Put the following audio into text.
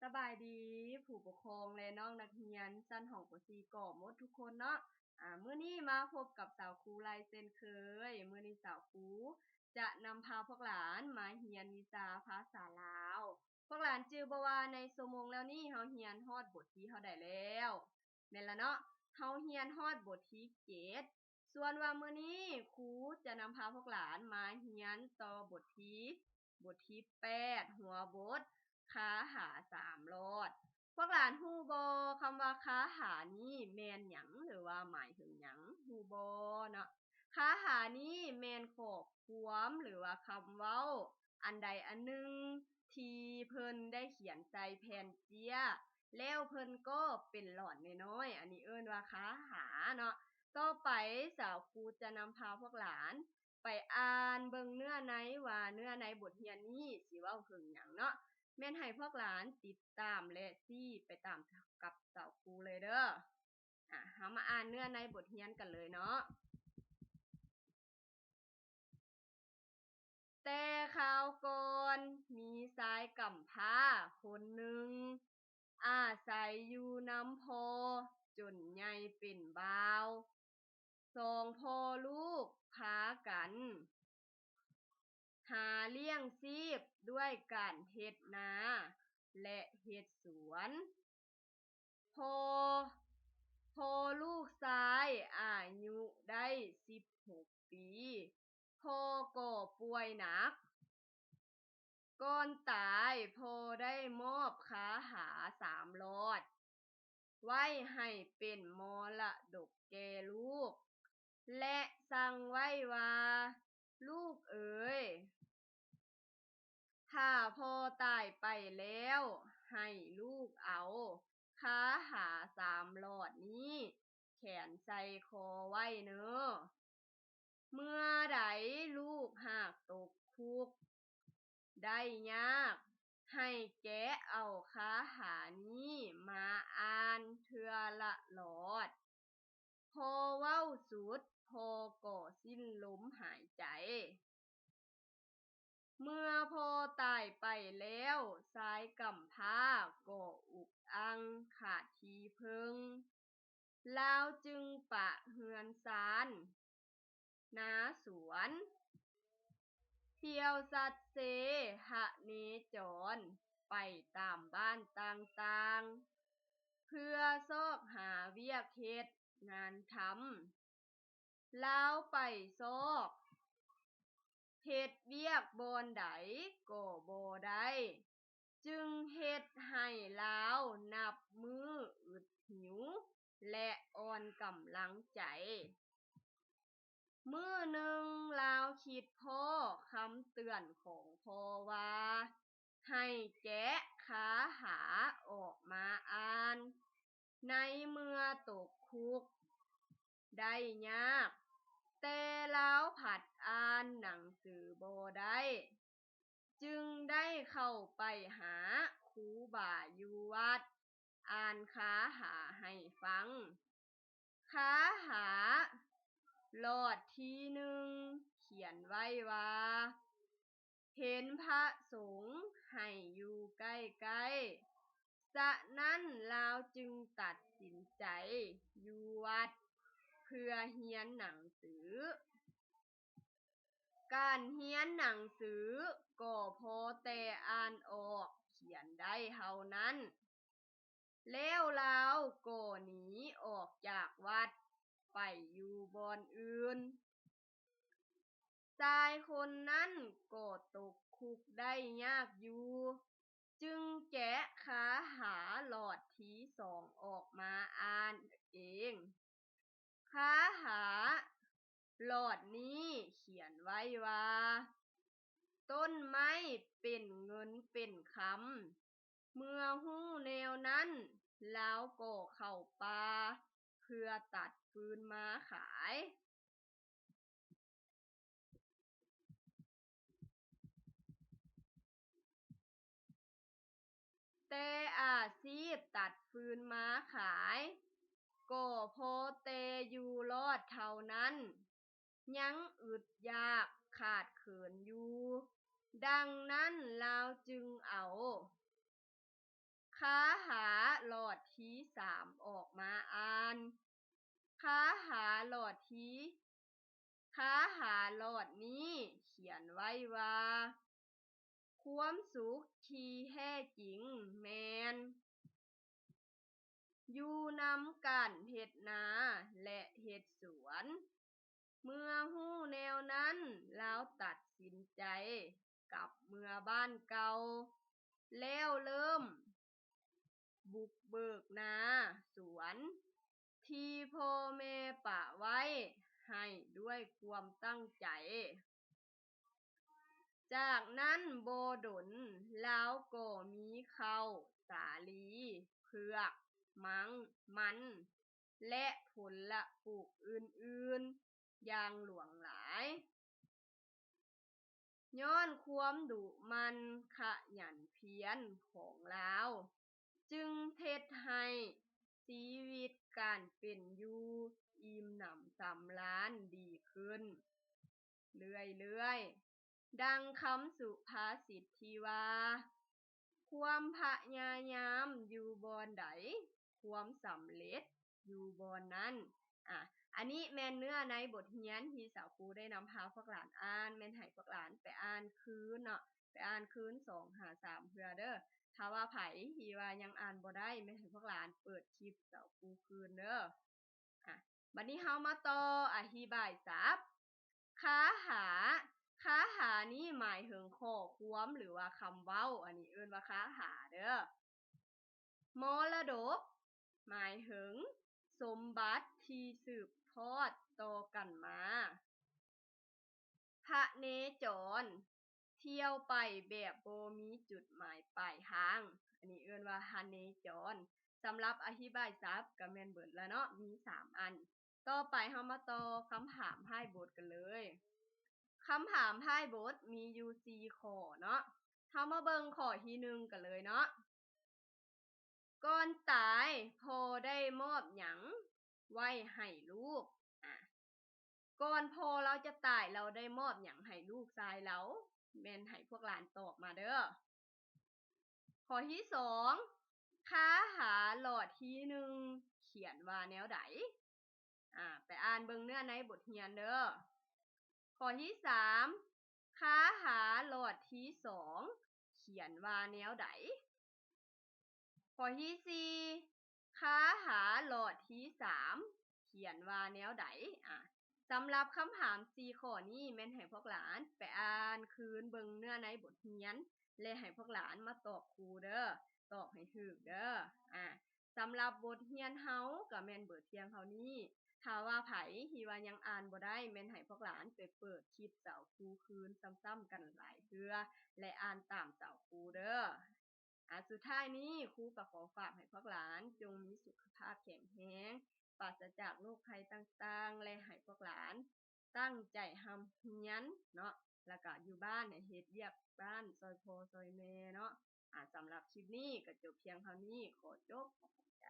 ສະບາຍດີຜູ້ປົກຄອງ ແລະ ນ້ອງນັກຮຽນຊັ້ນຫ້ອງ ປ.ສີ່ ກໍໝົດທຸກຄົນເນາະ. ອາ ມື້ນີ້ມາພົບກັບສາວຄູຫຼາຍເຊັ່ນເຄີຍ. ມື້ນີ້ສາວຄູຈະນຳພາພວກຫຼານມາຮຽນວິຊາພາສາລາວ. ພວກຫຼານຈື່ບໍ່ວ່າໃນຊົ່ວໂມງແລ້ວນີ້ເຮົາຮຽນຮອດບົດທີເທົ່າໃດແລ້ວ? ແມ່ນລະເນາະ, ເຮົາຮຽນຮອດບົດທີເຈັດ. ສ່ວນວ່າມື້ນີ້ຄູຈະນຳພາພວກຫຼານມາຮຽນຕໍ່ບົດທີ ບົດທີແປດ ຫົວບົດ ຄາຫາສາມຫຼອດ. ພວກຫຼານຮູ້ບໍ່ ຄຳວ່າຄາຫານີ້ແມ່ນຫຍັງ ຫຼືວ່າໝາຍເຖິງຫຍັງ ຮູ້ບໍ່ເນາະ? ຄາຫານີ້ແມ່ນຂໍ້ຄວາມ ຫຼືວ່າຄຳເວົ້າອັນໃດອັນໜຶ່ງ ທີ່ເພິ່ນໄດ້ຂຽນໃສ່ແຜ່ນເຈ້ຍ ແລ້ວເພິ່ນກໍເປັນຫຼອດນ້ອຍໆ ອັນນີ້ເອີ້ນວ່າຄາຫາເນາະ. ຕໍ່ໄປສາວຄູຈະນຳພາພວກຫຼານ ໄປອ່ານເບິ່ງເນື້ອໃນວ່າເນື້ອໃນບົດຮຽນນີ້ຊິເວົ້າເຖິງຫຍັງເນາະ. ແມ່ນໃຫ້ພວກຫຼານຕິດຕາມ ແລະ ຊີ້ໄປຕາມກັບສາວຄູເລີຍເດີ. ອາ ເຮົາມາອ່ານເນື້ອໃນບົດຮຽນກັນເລີຍເນາະ. ແຕ່ຄາວກ່ອນ ມີຊາຍກຳພ້າຄົນໜຶ່ງ ອາໄສຢູ່ນຳພໍ່ຈົນໃຫຍ່ເປັນບ່າວ. ສອງພໍ່ລູກພາກັນຫາລ້ຽງຊີບດ້ວຍການເຮັດນາ ແລະ ເຮັດສວນ. ພໍ ພໍລູກຊາຍອາຍຸໄດ້ສິບຫົກປີ ພໍ່ກໍປ່ວຍໜັກ. ກ່ອນຕາຍ ພໍ່ໄດ້ມອບຄາຫາສາມຫຼອດ ໄວ້ໃຫ້ເປັນມໍລະດົກແກ່ລູກ ແລະ ສັ່ງໄວ້ວ່າ, ລູກເອີຍ, ຖ້າພໍ່ຕາຍໄປແລ້ວ ໃຫ້ລູກເອົາຄາຫາສາມຫຼອດນີ້ແຂວນໃສ່ຄໍໄວ້ເນີ. ເມື່ອໃດລູກຫາກຕົກຄຸກໄດ້ຍາກ ໃຫ້ແກະເອົາຄາຫານີ້ມາອ່ານເທື່ອລະຫຼອດ. ພໍເວົ້າສຸດ ພໍ່ກໍສິ້ນລົມຫາຍໃຈ. ເມື່ອພໍ່ຕາຍໄປແລ້ວ ຊາຍກຳພ້າກໍອຸກອັ່ງຂາດທີ່ເພິ່ງ. ລາວຈຶ່ງປະເຮືອນຊານ ນາສວນ ທ່ຽວສັດເຊຫະເນຈອນໄປຕາມບ້ານຕ່າງໆ ເພື່ອຊອກຫາວຽກເຮັດງານທຳ. ລາວໄປຊອກເຮັດວຽກບ່ອນໃດກໍບໍ່ໄດ້ ຈຶ່ງເຮັດໃຫ້ລາວນັບມື້ອຶດຫິວ ແລະ ອ່ອນກຳລັງໃຈ. ມື້ໜຶ່ງລາວຄິດພໍ້ຄຳເຕືອນຂອງພໍ່ວ່າ ໃຫ້ແກະຄາຫາອອກມາອ່ານ ໃນເມື່ອຕົກຄຸກໄດ້ຍາກ, ແຕ່ລາວພັດອ່ານໜັງສືບໍ່ໄດ້. ຈຶ່ງໄດ້ເຂົ້າໄປຫາຄູບາຢູ່ວັດ ອ່ານຄາຫາໃຫ້ຟັງ. ຄາຫາຫຼອດທີໜຶ່ງຂຽນໄວ້ວ່າ, ເຫັນພະສົງໃຫ້ຢູ່ໃກ້ໆ, ສະນັ້ນລາວຈຶ່ງຕັດສິນໃຈຢູ່ວັດເພື່ອຮຽນໜັງສື. ການຮຽນໜັງສືກໍພໍແຕ່ອ່ານອອກຂຽນໄດ້ເທົ່ານັ້ນ, ແລ້ວລາວກໍໜີອອກຈາກວັດໄປຢູ່ບ່ອນອື່ນ. ຊາຍຄົນນັ້ນກໍຕົກຄຸກໄດ້ຍາກຢູ່, ຈຶ່ງແກະຄາຫາຫຼອດທີສອງອອກມາອ່ານເອງ. ຄາຫາຫຼອດນີ້ຂຽນໄວ້ວ່າ, ຕົ້ນໄມ້ເປັນເງິນເປັນຄຳ. ເມື່ອຮູ້ແນວນັ້ນ, ລາວກໍເຂົ້າປ່າເພື່ອຕັດຟືນມາຂາຍ. ແຕ່ອາຊີບຕັດຟືນມາຂາຍ ກໍພໍແຕ່ຢູ່ລອດເທົ່ານັ້ນ, ຍັງອຶດຢາກຂາດເຂີນຢູ່. ດັ່ງນັ້ນລາວຈຶ່ງເອົາ ຄາຫາລອດທີສາມອອກມາອ່ານ. ຄາຫາລອດທີ ຄາຫາລອດນີ້ຂຽນໄວ້ວ່າ ຄວາມສຸກທີ່ແທ້ຈິງແມ່ນ ຢູ່ນຳການເຮັດນາ ແລະ ເຮັດສວນ. ເມື່ອຮູ້ແນວນັ້ນ, ລາວຕັດສິນໃຈກັບເມືອບ້ານເກົ່າ ແລ້ວເລີ່ມບຸກເບີກນາສວນທີ່ພໍ່ແມ່ປະໄວ້ໃຫ້ດ້ວຍຄວາມຕັ້ງໃຈ. ຈາກນັ້ນບໍ່ດົນ, ລາວກໍມີເຂົ້າສາລີ, ເຜືອກ, ມັງ, ມັນ ແລະ ຜົນລະປູກອື່ນໆຢ່າງຫຼວງຫຼາຍ. ຍ້ອນຄວາມດຸໝັ່ນຂະຫຍັນພຽນຂອງລາວ, ຈຶ່ງເຮັດໃຫ້ຊີວິດການເປັນຢູ່ອີ່ມໜຳສຳລານດີຂຶ້ນເລື້ອຍໆ. ດັ່ງຄຳສຸພາສິດທີ່ວ່າ, ຄວາມພະຍາຍາມຢູ່ບ່ອນໃດ, ຄວາມສຳເລັດຢູ່ບ່ອນນັ້ນ. ອາ ອັນນີ້ແມ່ນເນື້ອໃນບົດຮຽນທີ່ສາວຄູໄດ້ນຳພາພວກຫຼານອ່ານ, ແມ່ນໃຫ້ພວກຫຼານໄປອ່ານຄືນເນາະ, ໄປອ່ານຄືນສອງຫາສາມເທື່ອເດີ້. ຖ້າວ່າໃຜທີ່ວ່າຍັງອ່ານບໍ່ໄດ້, ແມ່ນໃຫ້ພວກຫຼານເປີດຄລິບສາວຄູຄືນເດີ້. ອາ ບັດນີ້ເຮົາມາຕໍ່ອະທິບາຍສັບ ຄາຫາ. ຄາຫານີ້ໝາຍເຖິງຂໍ້ຄວາມ ຫຼືວ່າຄຳເວົ້າ, ອັນນີ້ເອີ້ນວ່າຄາຫາເດີ້. ມໍລະດົກ ໝາຍເຖິງສົມບັດທີ່ສືບທອດຕໍ່ກັນມາ. ພະເນຈອນ ທ່ຽວໄປແບບບໍ່ມີຈຸດໝາຍປາຍທາງ, ອັນນີ້ເອີ້ນວ່າພະເນຈອນ. ສຳລັບອະທິບາຍສັບກໍແມ່ນເບິດລະເນາະ, ມີສາມອັນ. ຕໍ່ໄປເຮົາມາຕໍ່ຄຳຖາມທ້າຍບົດກັນເລີຍ. ຄຳຖາມທ້າຍບົດມີຢູ່ສີ່ຂໍ້ເນາະ. ເຮົາມາເບິ່ງຂໍ້ທີໜຶ່ງກັນເລີຍເນາະ. ກ່ອນຕາຍພໍ່ໄດ້ມອບຫຍັງໄວ້ໃຫ້ລູກ? ອາ ກ່ອນພໍ່ລາວຈະຕາຍ, ລາວໄດ້ມອບຫຍັງໃຫ້ລູກຊາຍລາວ? ແມ່ນໃຫ້ພວກຫຼານຕອບມາເດີ້. ຂໍ້ທີສອງ ຄາຫາລອດທີໜຶ່ງຂຽນວ່າແນວໃດ? ອາ ໄປອ່ານເບິ່ງເນື້ອໃນບົດຮຽນເດີ້. ຂໍ້ທີສາມ ຄາຫາລອດທີສອງຂຽນວ່າແນວໃດ? ຂໍ້ທີສີ່ ຄາຫາລອດທີສາມຂຽນວ່າແນວໃດ? ອາ ສຳລັບຄຳຖາມສີ່ຂໍ້ນີ້ ແມ່ນໃຫ້ພວກຫຼານໄປອ່ານຄືນເບິ່ງເນື້ອໃນບົດຮຽນ ແລະ ໃຫ້ພວກຫຼານມາຕອບຄູເດີ້, ຕອບໃຫ້ຖືກເດີ້. ອາ ສຳລັບບົດຮຽນເຮົາກໍແມ່ນເບິດພຽງເທົ່ານີ້. ຖ້າວ່າໃຜທີ່ວ່າຍັງອ່ານບໍ່ໄດ້, ແມ່ນໃຫ້ພວກຫຼານໄປເປີດຄລິບສາວຄູຄືນຊ້ຳໆກັນຫຼາຍເທື່ອ ແລະ ອ່ານຕາມສາວຄູເດີ້. ອາ ສຸດທ້າຍນີ້ ຄູກໍຂໍຝາກໃຫ້ພວກຫຼານຈົ່ງມີສຸຂະພາບແຂງແຮງ, ປາສະຈາກໂລກໄພຕ່າງໆ ແລະ ໃຫ້ພວກຫຼານຕັ້ງໃຈຮ່ຳຮຽນເນາະ, ແລ້ວກະຢູ່ບ້ານໃຫ້ເຮັດວຽກບ້ານຊ່ອຍພໍ່ຊ່ອຍແມ່ເນາະ. ອາ ສຳລັບຄລິບນີ້ກໍຈົບພຽງເທົ່ານີ້, ຂໍຈົບ, ຂອບໃຈ.